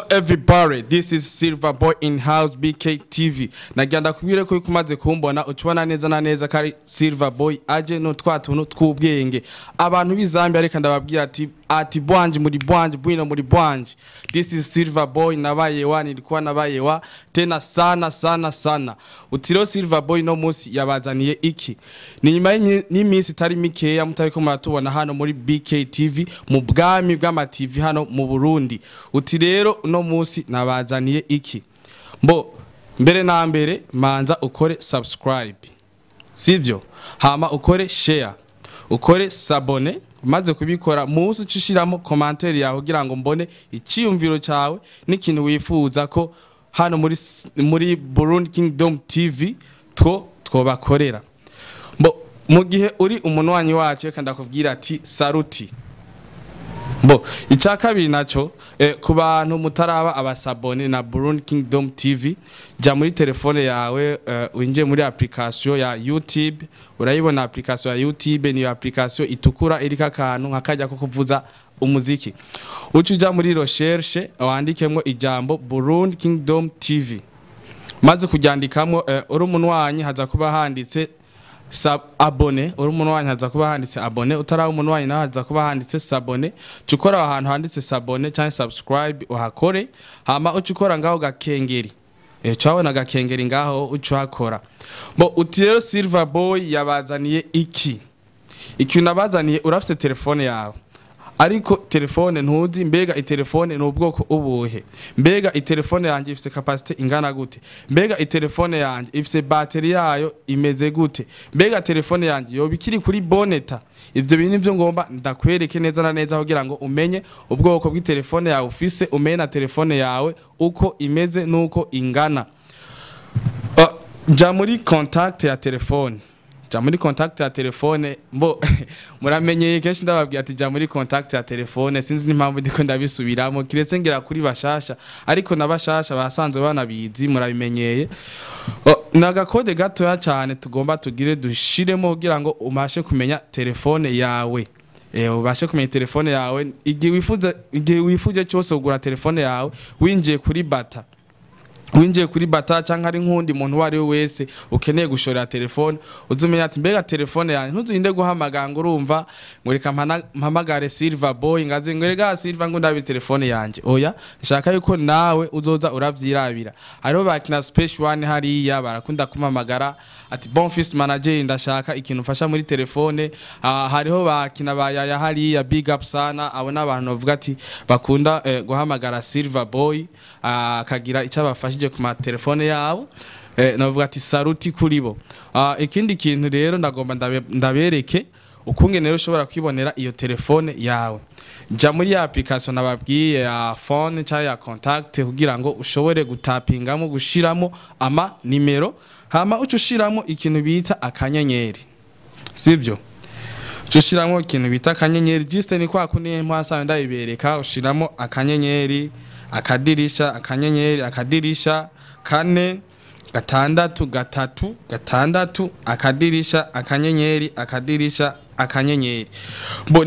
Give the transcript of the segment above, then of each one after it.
Everybody, this is Silver Boy in house BK TV. Nagira ndakubwire ko yuko umaze kumbona ucubona neza na neza kari Silver Boy aje no twa tuntu tw'ubwenge. Abantu b'Izambia, reka ndababwira ati bwanje muri bwanje bwino muri bwanje. This is Silver Boy, nabayewa, nilikuwa nabayewa tena sana sana sana. Utiro Silver Boy no musi yabazaniye iki? Ni nyuma y'iminsi itari mikeya mutariko muratubona hano muri BK TV, mu bwami bw'ama TV hano mu Burundi. Uti rero uno musi nabazaniye iki? Mbo mbere na mbere manza ukore subscribe, sivyo? Hama ukore share, ukore s'abonner. Umaze kubikora, musi ucishiramo commentaire yawe kugira ngo mbone icyiyumviro cyawe n'ikintu wifuza ko hano muri Burundi Kingdom TV twobakorera. Mbo mu gihe uri umunwanyi wacu, reka ndakubwira ati saruti. Bo icya kabiri naco, ku bantu mutaraba aba s'abonner na Burundi Kingdom TV, jya muri telefone yawe, winjiye muri application ya YouTube. Urayibona application ya YouTube? Niyo application itukura iriko akantu nka kajya ko kuvuza umuziki. Uca uja muri recherche, wandikemo ijambo Burundi Kingdom TV. Maze kuryandikamo, uri umunwanyi haza kuba handitse s'abonner. Uri umunwanyi haza kuba handitse abonner, utaraba umunwanyi nawe haza kuba handitse s'abonner. Uca ukora ahantu handitse s'abonner cyangwa subscribe, uhakore. Hama uca ukora ngaho gakengeri, ucabona gakengeri ngaho, uca uhakora. Bo uti rero Silver Boy yabazaniye iki? Ikintu nabazaniye, urafise telefone yawe ariko telefone ntuzi mbega itelefone ni ubwoko ubuhe, mbega itelefone yanjye ifise capacité ingana gute, mbega itelefone yanjye ifise batterie yayo imeze gute, mbega telefone yanjye yoba ikiri kuri bon état. Ivyo bintu nivyo ngomba ndakwereke neza na neza kugira ngo umenye ubwoko bw'itelefone yawe ufise, umenye na telefone yawe uko imeze nuko ingana. Ja muri contact ya telefone, ja muri contact ya telefone. Mbo muramenyeye kenshi ndababwira ati ja muri contact ya telefone. Sinzi n'impamvu ndiko ndabisubiramo, kiretse ngira kuri bashasha, ariko nabashasha basanzwe banabizi, murabimenyeye. Oh, nagakode gatoya cyane tugomba tugire dushiremo kugira ngo umashe kumenya telefone yawe. Ubashe kumenya telefone yawe igihe wifuza, igihe wifuje cyose kugura telefone yawe. Winjiye kuri Bata, winjiye kuri Bata cyangwa ari nk'undi muntu uwo ari we wese ukeneye gushorera telefone, uzumenya ati mbega telefone yanjye, ntuzinde guhamagara ngo urumva ngo reka mpamagare Silver Boy ngaze ngo rega Silver ngo ndabe telefone yanjye. Oya, nshaka yuko nawe uzoza uravyirabira. Hariho bakina Special One hariya barakunda kumpamagara ati bon fils manager, ndashaka ikintu mfasha muri telefone. Hariho bakina bayaya hariya, big up sana. Abo n'abantu bavuga ati bakunda guhamagara Silver Boy, akagira icyo abafashije ku matelefone yabo. Navuga ati saruti kuri bo. Ikindi kintu rero ndagomba ndabereke ukungene rero ushobora kwibonera iyo telefone yawe. Jya muri ya application nababwiye ya phone cyangwa ya contact kugira ngo ushobore gutapingamo, gushiramo ama nimero. Hama uca ushiramo ikintu bita akanyenyeri, sibyo? Uca ushiramo ikintu bita akanyenyeri, juste ni kwa kundi mpasa ndabibereka. Ushiramo akanyenyeri, akadirisha, akanyenyeri, akadirisha, 4, 6, 3, 6, akadirisha, akanyenyeri, akadirisha, akanyenyeri. Bo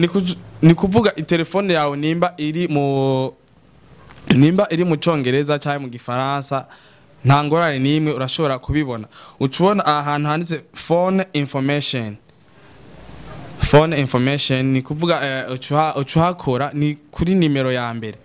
ni kuvuga itelefone yawe nimba iri mu Congereza cyangwa mu Gifaransa, nta ngorane n'imwe, urashobora kubibona. Uca ubona ahantu handitse phone information. Phone information ni kuvuga uca uhakora, ni kuri nimero ya mbere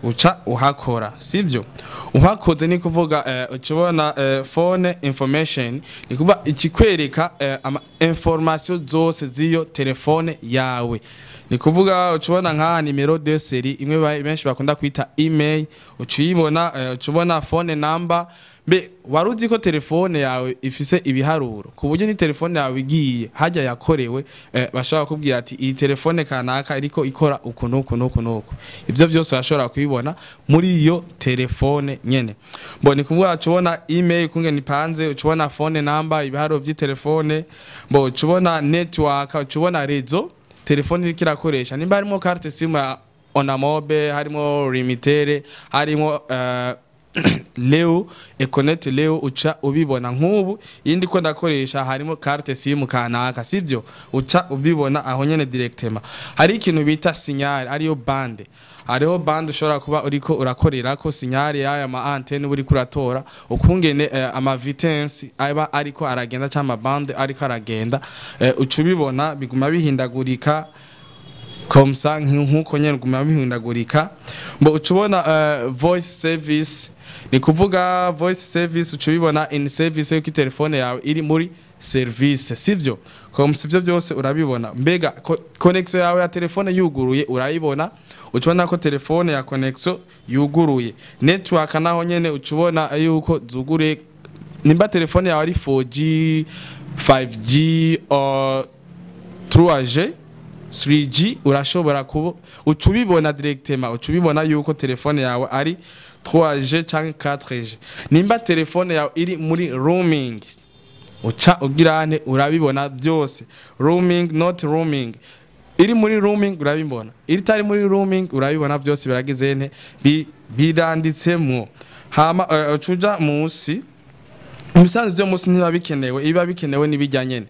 uca uhakora, sibyo? Uhakoze, ni kuvuga uca ubona phone information, ni kuvuga ikikwereka ama information zose z'iyo telefone yawe. Ni kuvuga uca ubona nka numéro de série, imwe benshi bakunda kwita IMEI, uca uyibona. Uca ubona phone number. Mbe wari uzi ko telefone yawe ifise ibiharuro, ku buryo ni telefone yawe igiye hajya yakorewe, bashobora kubwira ati iyi telefone kanaka iriko ikora uku nuku nuku nuku? Ivyo byose urashobora kubibona muri iyo telefone nyene. Bo ni kuvuga uca ubona IMEI kungene ipanze, uca ubona phone number, ibiharuro vy'itelefone. Bo uca ubona network, uca ubona réseau telefone iriko irakoresha, nimba harimo carte SIM ya Onamobe, harimo Lumitel, harimo Leo Econet Leo, uca ubibona. Nk'ubu iyindi ko ndakoresha harimo carte SIM kanaka, sibyo? Uca ubibona aho nyene directement. Hari ikintu bita signal, ariyo bande. Hariho bande ushobora kuba uriko urakorera ko signal y'aya ma antenne uri kuratora, ukungene ama vitesse aba ariko aragenda cyangwa bande ariko aragenda, uca ubibona biguma bihindagurika comme ça, nkuko nyene guma bihindagurika. Mbo uca ubona voice service, ni kuvuga voice service uca ubibona in service, yuko telefone yawe iri muri service, sivyo? Comme sivyo, byose urabibona. Mbega connexion yawe ya telefone yuguruye, urayibona, uca ubona ko telefone ya connexion yuguruye. Network naho nyene uca ubona yuko zuguruye, nimba telefone yawe ari 4G, 5G or 3G, 3G, urashobora kuba uca ubibona directement, uca ubibona yuko telefone yawe ari 3G cyangwa 4G. Nimba telefone yawe iri muri roaming, uca ugirane urabibona byose, roaming, not roaming. Iri muri roaming urabibona, iri tari muri roaming urabibona, byose biragize nte biranditsemwo. Hama uca uja munsi. Ibisanzwe byo munsi ntibiba bikenewe, ibiba bikenewe n'ibijya nyene,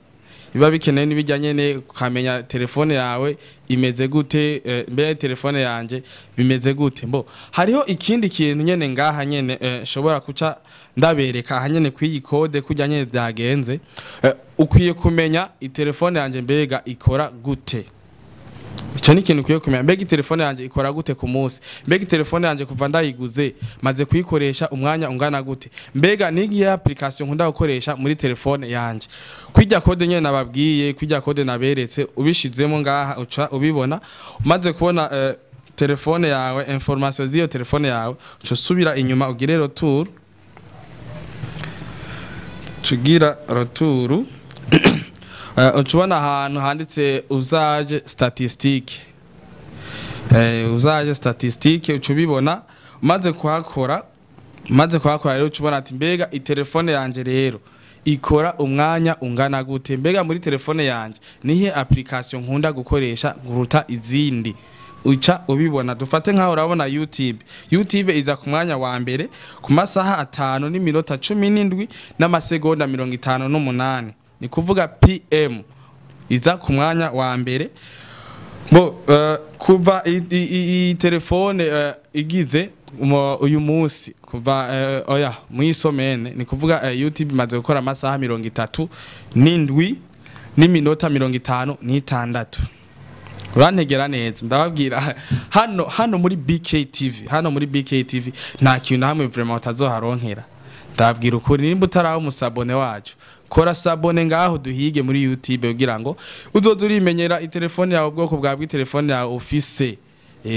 biba bikenewe n'ibijya nyene, ukamenya telefone yawe imeze gute. Mbere telefone yanje bimeze gute? Mbo hariho ikindi kintu nyene ngaha nyene shobora kuca ndabereka aha nyene kw'iyi code kujya nyene byagenze. Ukwiye kumenya itelefone yanje mbega ikora gute. Icyo ni ikintu ukwiye kumenya: mbega telefone yanjye ikora gute ku munsi? Mbega telefone yanjye kuva ndayiguze maze kuyikoresha umwanya ungana gute? Mbega nigiye application nkunda gukoresha muri telefone yanjye? Kwijya code nyene nababwiye, kwijya code naberetse, ubishizemo ngaha uca ubibona. Umaze kubona telefone yawe, information z'iyo telefone yawe, uca usubira inyuma ugire retour, ugira retour, uca ubona ahantu handitse usage statistique. Usage statistique uca ubibona. Umaze kuhakora rero, uca ubona ati mbega itelefone yanje rero ikora umwanya ungana gute? Mbega muri telefone yanje nihe application nkunda gukoresha kuruta izindi? Uca ubibona. Dufate nkaho urabona YouTube. YouTube iza ku mwanya wa mbere ku masaha 5 n'iminota 17 n'amasegonda 58, ni kuvuga PM, iza ku mwanya wa mbere. Bo kuva i telefone igize uyu munsi kuva oya mu semaine, ni kuvuga YouTube imaze gukora amasaha 37 n'iminota 56. Urantegera neza, ndababwira hano muri BKTV, hano muri BKTV nta kintu na hamwe vraiment utazoharonkera. Ndababwira ukuri, nimba utaraho umu s'abonner wacu, kora s'abonner ngaho duhige muri YouTube kugira ngo uzoze urimenyera itelefone yawe, ubwoko bwawe bw'itelefone yawe ufise.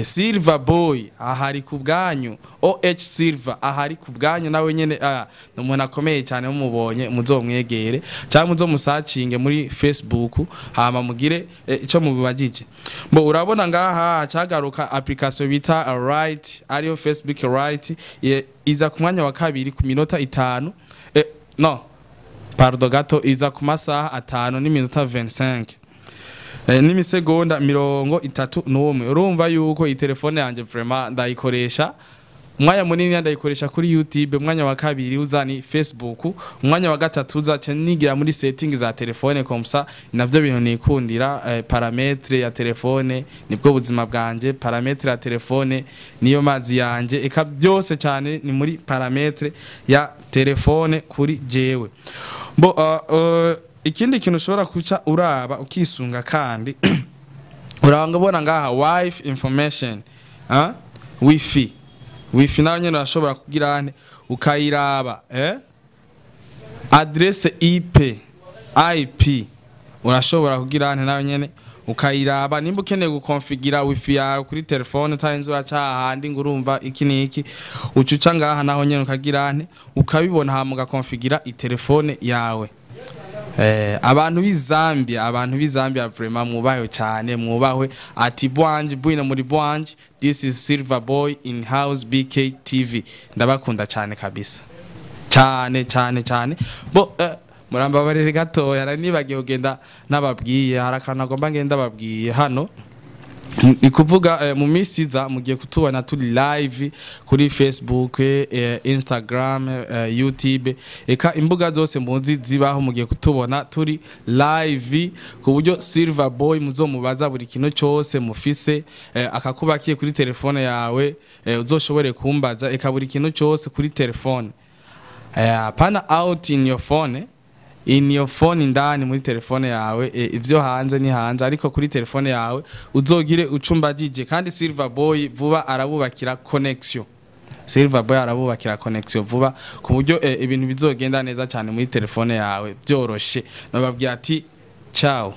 Silver Boy ahari ku bwanyu, OH Silver ahari ku bwanyu. Nawe nyene ni umuntu akomeye cyane, mumubonye muzomwegere cyangwa muzomusacinge muri Facebook, hama mugire ico mubibajije. Mbo urabona ngaha cagaruka application bita Right, ariyo Facebook Right, iza ku mwanya wa kabiri ku minota 5, no pardon gato, iza ku masaha 5 n'iminota 25 n'imisegonda 31. Urumva yuko iyi telefone yanjye vraiment ndayikoresha umwanya munini, ndayikoresha kuri YouTube. Umwanya wa kabiri uza ni Facebook, umwanya wa gatatu uza ca nigira muri setting za telefone. Comme ça navyo bintu nikundira, paramètre ya telefone nibwo buzima bwanje, paramètre ya telefone niyo mazi yanje, eka byose cyane ni muri paramètre ya telefone kuri jewe. Bo ikindi kintu ushobora kuca uraba ukisunga kandi, urabona ngaha wifi information, ah? Wifi nayo nyene urashobora kugira ane ukayiraba, adresse IP urashobora kugira ane nayo nyene ukayiraba, nimba ukeneye gukonfigira wifi yawe kuri telefone utarinze uraca ahandi ngo urumva iki n'iki, uca uca ngaha naho nyene ukagira ane ukabibona, hama ugakonfigira itelefone yawe. Abantu b'i Zambia, abantu b'i Zambia vraiment mwubahwe cyane, mwubahwe. Ati bwanje bwino muri bwanje. This is Silver Boy in house, BK TV. Ndabakunda cyane kabisa, cyane cyane cyane. Bo murambabarire gatoya, nari nibagiye kugenda nababwiye, hari akantu agomba ngenda babwiye hano. Ni kuvuga mu minsi iza mugiye kutubona turi live kuri Facebook, Instagram, YouTube, eka imbuga zose muzi zibaho, mugiye kutubona turi live, ku buryo Silver Boy muzomubaza buri kintu cyose mufise, akakubakiye kuri telefone yawe, uzoshobore kumbaza eka buri kintu cyose kuri telefone. Hapana out in your phone, in your phone, indani muri telefone yawe. Ivyo hanze ni hanze, ariko kuri telefone yawe uzogire ucumbagije. Kandi Silver Boy vuba arabubakira connection. Silver Boy arabubakira connection vuba, ku buryo ibintu bizogenda neza cyane muri telefone yawe byoroshe. Nababwira ati ciao.